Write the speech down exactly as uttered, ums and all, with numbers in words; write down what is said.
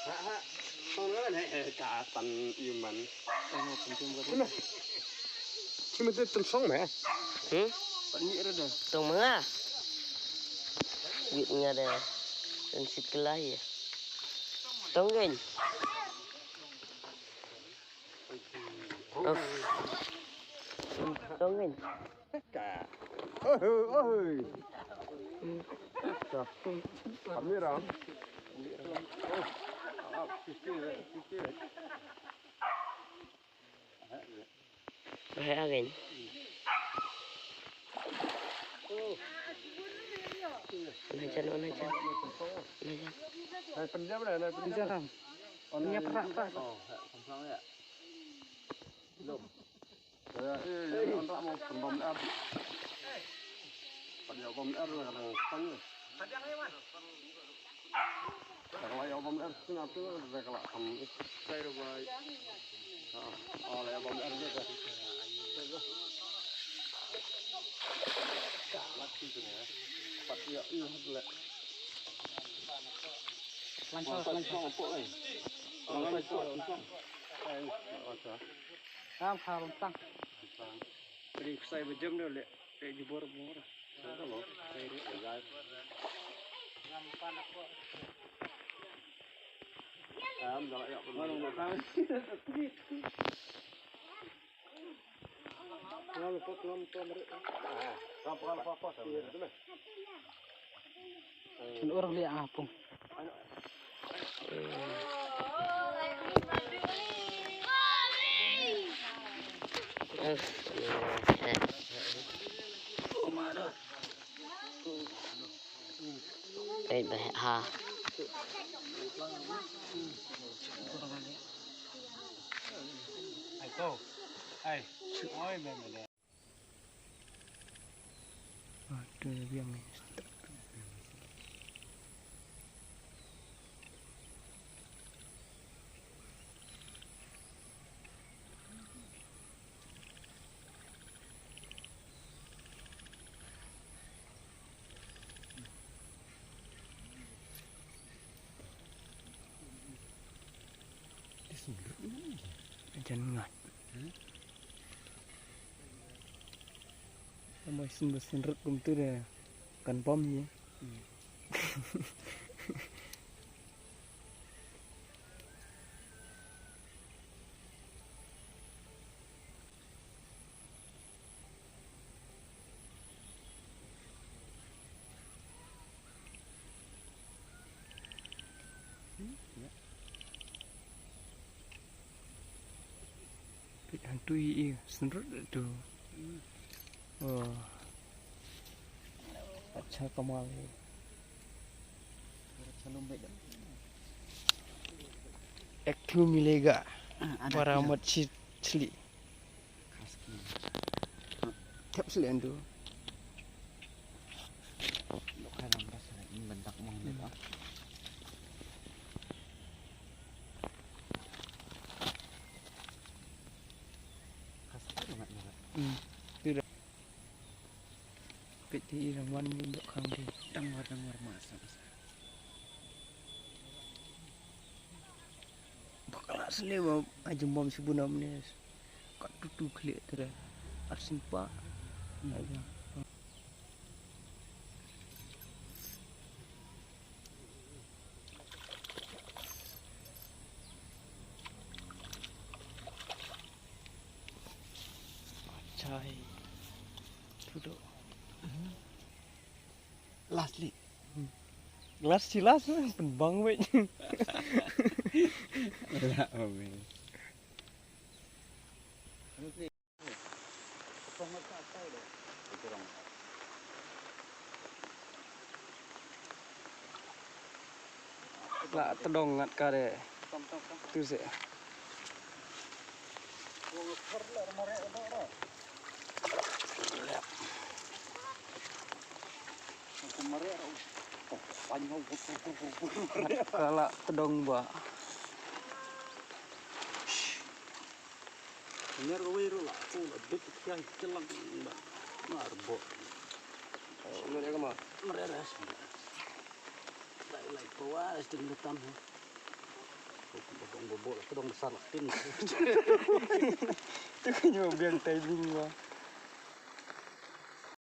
Ha, ha. Tong na ne, eh, ka tan iman. Cuma tu tong song meh. Hmm? Tong mana? Wit nga dah. Dan sikit lah ya. Tong kan? Of. Tong kan? Oi, oi. Kamera. Bahaya kan? Najan, najan. Najan. Hai, pendam dah, hai, pendam. Ini perak, perak. Oh, ya, kembang ya. Belum. Ya, eh, yang kontrak mau kembang dah. Pada kembang dah, orang tanya. Kalau yang bom er tu, tu dah kalau kamu. Saya dah buat. Ha, oh, yang bom er tu dah. Mati tu ya. Empat ya, iya, boleh. Lancar, lancar. Apa, eh? Lancar, lancar. Eh, lancar. Tam, ha, lantang. Tadi saya berjam dah, lek, lek jubor, bor. Kan orang lihat apa? Wait, but ha. Jan ngat. Amai sin ba sin rut kumtu de kan bom ye. Peit hangtu i, i synrut tu. Oh. Acha kamal. Ek thu milega. Para mat chit chli. Thep sli andu. Lo khai ram ba sli in bentak mong ni ba. Hmm. Tu dah. Pit di rang wan ni dok khang di. Dang war, dang war masa. Bakla sle ba ajum bom sibun amne. Kat tutu khlieh tere. Arsin pa. Aja. Chai. Tudo. Lastly. Last si last pynbang wei. La, oh, man. La tdong ngat ka de. Tu se. Ka la tdong ba. Nyer wei ru la, tu la dut kia kilang ba. Mar bo. Sumber ya kama. Mereres. Lai lai pawa sting letam. Bodong bobo, bodong besar lah tin. Tu kan nyo biang timing ba.